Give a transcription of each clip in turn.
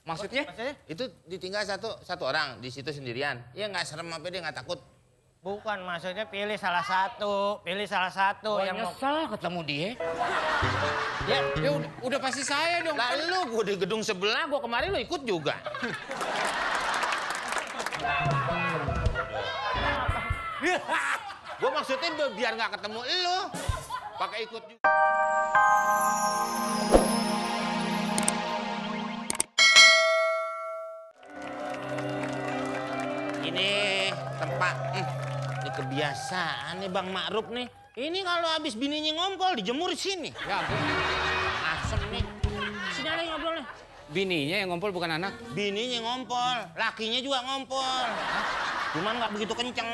Maksudnya? Itu ditinggal satu orang di situ sendirian. Ya nggak serem apa dia nggak takut. Bukan, maksudnya pilih salah satu yang mau... nyesel ketemu dia. Ya, Ya udah pasti saya dong. Lalu gue di gedung sebelah, gue kemarin lo ikut juga. Gue maksudnya biar nggak ketemu lo, pakai ikut juga. Ini tempat, ini kebiasaan nih Bang Ma'ruf nih. Ini kalau habis bininya ngompol dijemur di sini. Ya ampun. Asem nih. Sini ada yang ngobrol nih. Bininya yang ngumpul bukan anak. Bininya ngompol, lakinya juga ngompol. Cuman nggak begitu kenceng.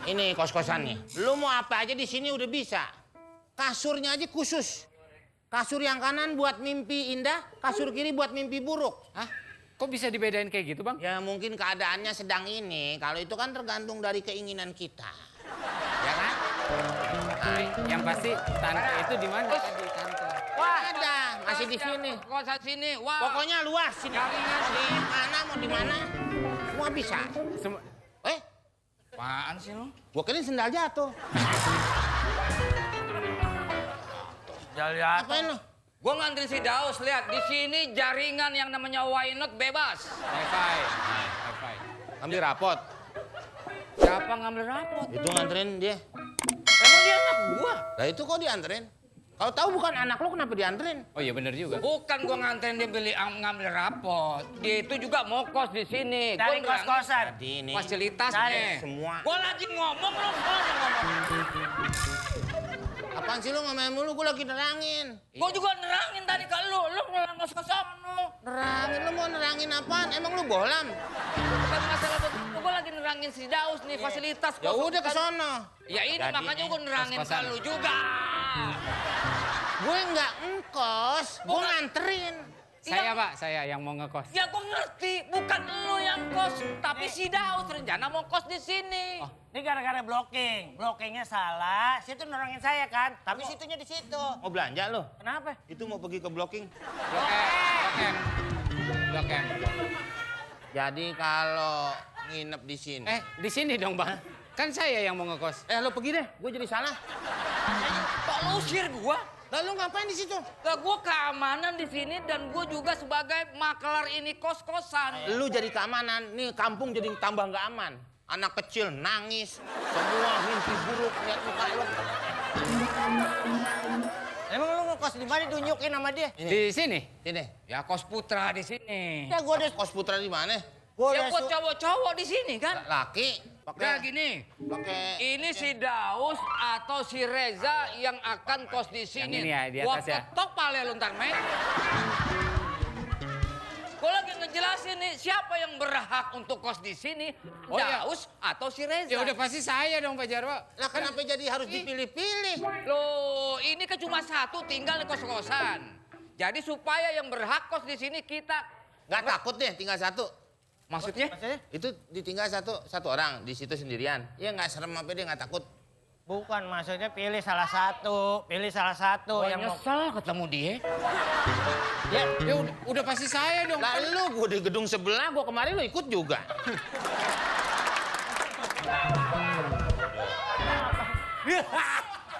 Ini kos-kosannya. Lu mau apa aja di sini udah bisa. Kasurnya aja khusus. Kasur yang kanan buat mimpi indah, kasur kiri buat mimpi buruk. Hah? Kok bisa dibedain kayak gitu, Bang? Ya mungkin keadaannya sedang ini. Kalau itu kan tergantung dari keinginan kita. Ya kan? Nah, yang pasti tante itu di mana tadi tante? Wah, ada, masih di sini. Kosan sini. Wah. Pokoknya luas sini. Jaringan Di mana mau di mana? Semua bisa. Apaan sih lu? Gua kirain sendal jatuh. Apain lu? Gua nganterin si Daus, lihat di sini jaringan yang namanya Why Not bebas. Wifi. Ambil rapot. Siapa ngambil rapot? Itu nganterin dia. Emang dia anak gua? Lah itu kok dianterin? Kalau tahu bukan anak lo kenapa dianterin? Oh iya benar juga. Bukan gua nganterin dia ngambil rapot. Dia itu juga mau kos di sini. dari Gua kos-kosan. Jadi ini fasilitasnya. semua. Gua lagi ngomong lu ngomong. Apaan sih lo ngomongin mulu? Gue lagi nerangin. Gua juga nerangin tadi ke lu ngelang kos-kosan lu. Nerangin lo mau nerangin apaan? Emang lo bohlam? Bukan masalah gua lagi nerangin si Daus nih fasilitas Ya kos. udah ke sono. Ya ini Jadi makanya nih, gua nerangin ke kos-kosan. lu juga. Gue nggak ngkos, gue nganterin. Saya, Pak, saya yang mau ngekos. Ya gua ngerti, bukan lu yang kos, tapi si Daus rencana mau kos di sini. Ini gara-gara blocking. Blockingnya salah, situ nolongin saya kan. Tapi situnya di situ. Mau belanja lo? Kenapa? Itu mau pergi ke blocking. Blok M. Jadi kalau nginep di sini. Di sini dong, Bang. Kan saya yang mau ngekos. Lo pergi deh, gue jadi salah. Kok lu usir gua? Lalu ngapain di situ? Lah gua keamanan di sini dan gua juga sebagai maklar ini kos-kosan. Lu jadi keamanan, nih kampung jadi tambah nggak aman. Anak kecil nangis, semua mimpi buruk lihat muka lu. Emang lu ngekos di mana tunjukin sama dia? Di sini. Sini. Ya kos putra di sini. Ya gua udah Kos putra di mana? Ya kos cowok-cowok di sini kan. Laki. Nah Pakai gini, pakai ini si Daus atau si Reza yang akan kos di sini. Yang ini ya, di Gua atas ya. ketok pale lu ntar, men. Gua lagi ngejelasin nih siapa yang berhak untuk kos di sini, Oh, iya. Daus atau si Reza. Ya udah pasti saya dong, Pak Jarwo. Lah kenapa jadi harus dipilih-pilih? Loh, ini kan cuma satu tinggal di kos-kosan. Jadi supaya yang berhak kos di sini kita. Nggak takut deh tinggal satu. Maksudnya? Itu ditinggal satu orang di situ sendirian. Ya nggak serem apa dia nggak takut. Bukan, maksudnya pilih salah satu yang mau... nyesel ketemu dia. Ya, Ya udah pasti saya dong. Lalu gue di gedung sebelah, gue kemarin lo ikut juga.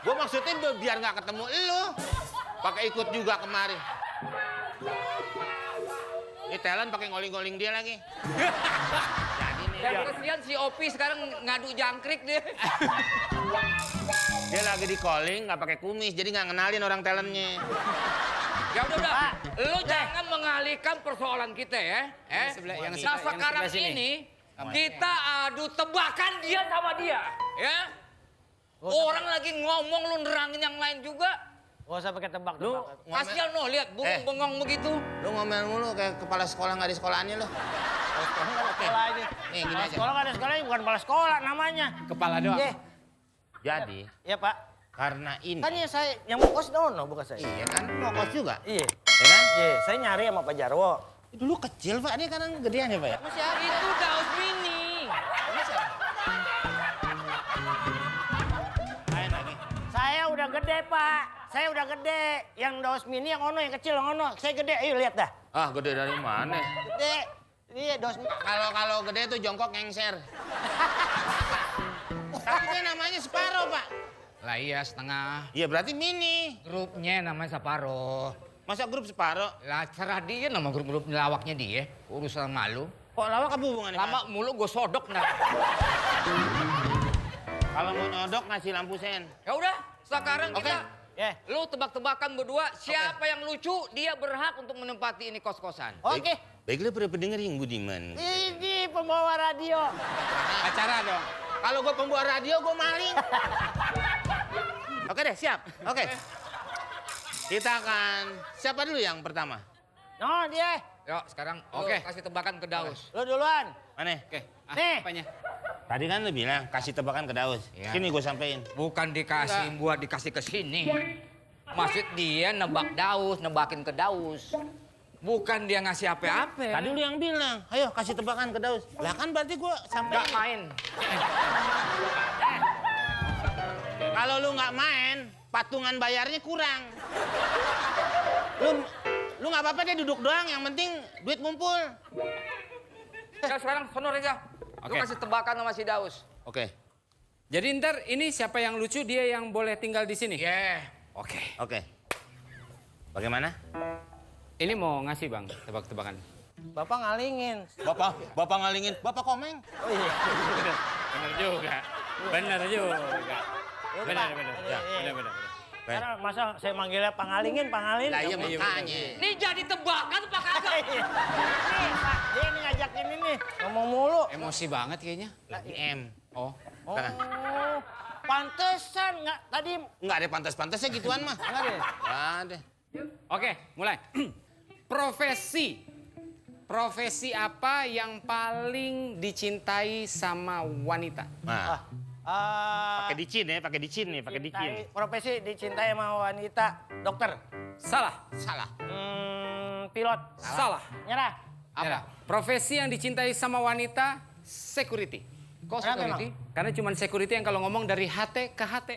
Gue maksudnya biar nggak ketemu lo, pakai ikut juga kemarin. Ini talent pakai ngoling-ngoling dia lagi. Jadi nih, Dan kesian si Opi sekarang ngadu jangkrik dia. dia lagi di calling nggak pakai kumis, jadi nggak ngenalin orang talentnya. Ya udah, lu jangan mengalihkan persoalan kita ya. yang Nah sebelah sekarang sini. ini kita adu tebakan dia sama dia, ya. Orang lagi ngomong lu nerangin yang lain juga. gak usah pakai tebak Lu tebak. Kasian no lihat bengong-bengong begitu. Lu ngomel mulu kayak kepala sekolah nggak ada sekolahannya lo. Sekolah ini. Nih gini aja. Sekolah gak ada sekolah, bukan kepala sekolah namanya. Kepala doang. Iya, Jadi iya Pak. karena ini. Kan ya saya yang mau kos Dono, bukan saya. Iya kan, mau kos juga. Iya. Ya kan? Iya, saya nyari sama Pak Jarwo. Dulu kecil Pak, dia kan gedean ya Pak ya? Masih ada. Itu Daus Mini. Main lagi. Saya udah gede, Pak. Saya udah gede. Yang Daus Mini yang ono, yang kecil yang ono. Saya gede, ayo lihat dah. Ah, gede dari mana? Gede. Iya, dos. Kalau gede tuh jongkok ngengser. Tapi kan namanya separuh, Pak. Lah iya setengah. Iya berarti mini. Grupnya namanya Saparo. Masa grup separuh? Lah serah dia nama grup lawaknya dia. Urusan malu. Kok lawak apa hubungannya? Pak? Lama mulu gue sodok nah. Kalau mau nyodok ngasih lampu sen. Ya udah, sekarang Oke. kita Ya. lu tebak-tebakan berdua siapa yang lucu, dia berhak untuk menempati ini kos-kosan. Oke. Baiklah para pendengar yang budiman. Ini pembawa radio. Acara dong. Kalau gue pembawa radio, gue maling. Oke deh, siap. Oke. Kita akan... Siapa dulu yang pertama? No, dia. Yuk, sekarang Oke. lu kasih tebakan ke Daus. Lu duluan. Mana? Oke. Nih. Apanya? Tadi kan lu bilang kasih tebakan ke Daus. Iya. Sini gue sampein. Bukan dikasih buat dikasih ke sini. Maksud dia nebak Daus, nebakin ke Daus. Bukan dia ngasih apa-apa. Tadi lu yang bilang, ayo kasih tebakan ke Daus. Lah kan berarti gue sampein. Nggak main. Kalau lu nggak main, patungan bayarnya kurang. Lu nggak apa-apa deh duduk doang, yang penting duit ngumpul. Ya sekarang sono Reza. Lu Oke. kasih tebakan sama si Daus. Oke. Jadi ntar ini siapa yang lucu dia yang boleh tinggal di sini. Yeah. Oke. Oke. Bagaimana? Ini mau ngasih bang tebak-tebakan. Bapak ngalingin. Bapak ngalingin, Bapak komeng. Oh iya. Bener juga. Bener juga. Ya, Bener, Pak. bener. Iya, iya. Bener. Karena masa saya manggilnya pangalingin. Lah iya Iya, makanya. Ini jadi tebakan apa kagak? Nih, Pak, dia ini ngajakin ini. Ngomong mulu. Emosi banget kayaknya. Lagi M. Oh. Oh, pantesan nggak tadi. Nggak ada pantas-pantasnya gituan mah. Nggak deh. Nggak ada. Oke, mulai. Profesi. Profesi apa yang paling dicintai sama wanita? Nah, Ah, pakai dicin ya, pakai dicin nih, pakai dicin. profesi dicintai sama wanita. Dokter. Salah. Salah. Pilot. Salah. Nyerah. Apa? Profesi yang dicintai sama wanita, security. Kok Kenapa security? Karena cuma security yang kalau ngomong dari HT ke HT.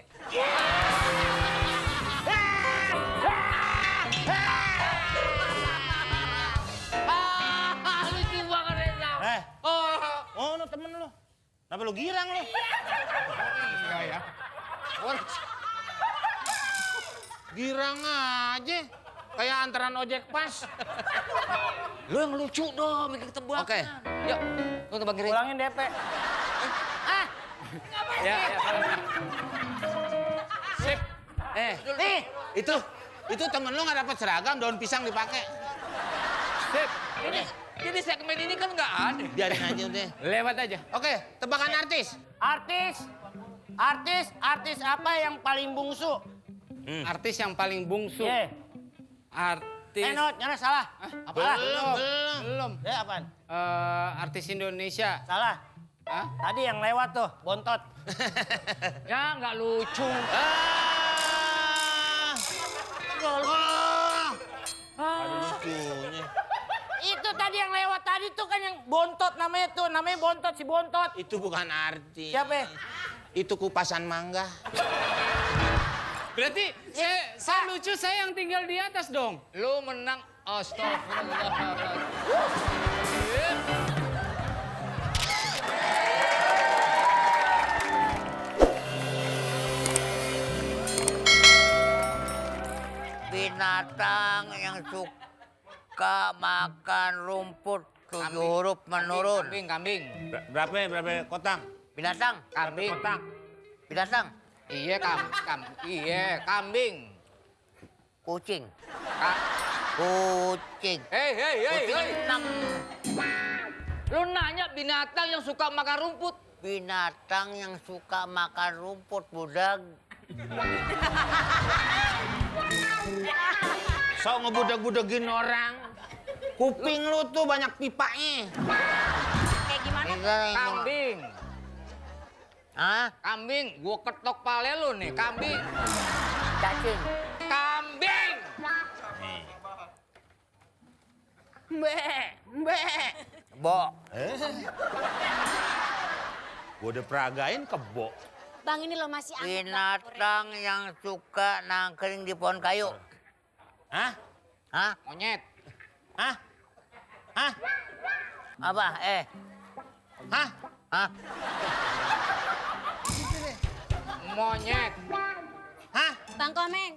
Lucu banget Reza. Oh, no temen lu. Kenapa lu girang lu? Ya. Girang aja. Kayak antaran ojek pas. Lu yang lucu dong, bikin tebakan. Oke. Yuk, lu tebak Reza. Ulangin DP. Ya. Sip. Nih, itu temen lu nggak dapat seragam, daun pisang dipakai. Sip. Ini, jadi segmen ini kan nggak ada. Biarin aja udah. Lewat aja. Oke, tebakan artis. Artis apa yang paling bungsu? Artis yang paling bungsu. Ye. Artis. Not, nyerah salah. Apalah? Belum. Ya apaan? Artis Indonesia. Salah. Hah? Tadi yang lewat tuh, bontot. Ya nggak lucu. Lucunya. Itu tadi yang lewat tadi tuh kan yang bontot namanya tuh. Namanya bontot, si bontot. Itu bukan artis. Siapa? Itu kupasan mangga. Berarti saya lucu, saya yang tinggal di atas dong. Lu menang. Astagfirullah. Binatang yang suka makan rumput tujuh huruf menurun. Kambing. Berapa kotak? Binatang, Kambing. Kotak. binatang, Iya, kambing. kucing, Ka- kucing, Hei. kucing 6. Lu nanya binatang yang suka makan rumput. Binatang yang suka makan rumput, budak. So ngebudak-budakin orang. Kuping lu tuh banyak pipanya. Kayak gimana? Kambing. Hah? Kambing. Gua ketok pale lu nih, kambing. Cacing, Kambing. bo, Gua udah peragain kebo. Bang ini loh masih anget. binatang yang suka nangkring di pohon kayu. Hah? Hah? Monyet. Hah? Hah? Apa? Hah? Hah? Monyet. Hah? Bang Komeng.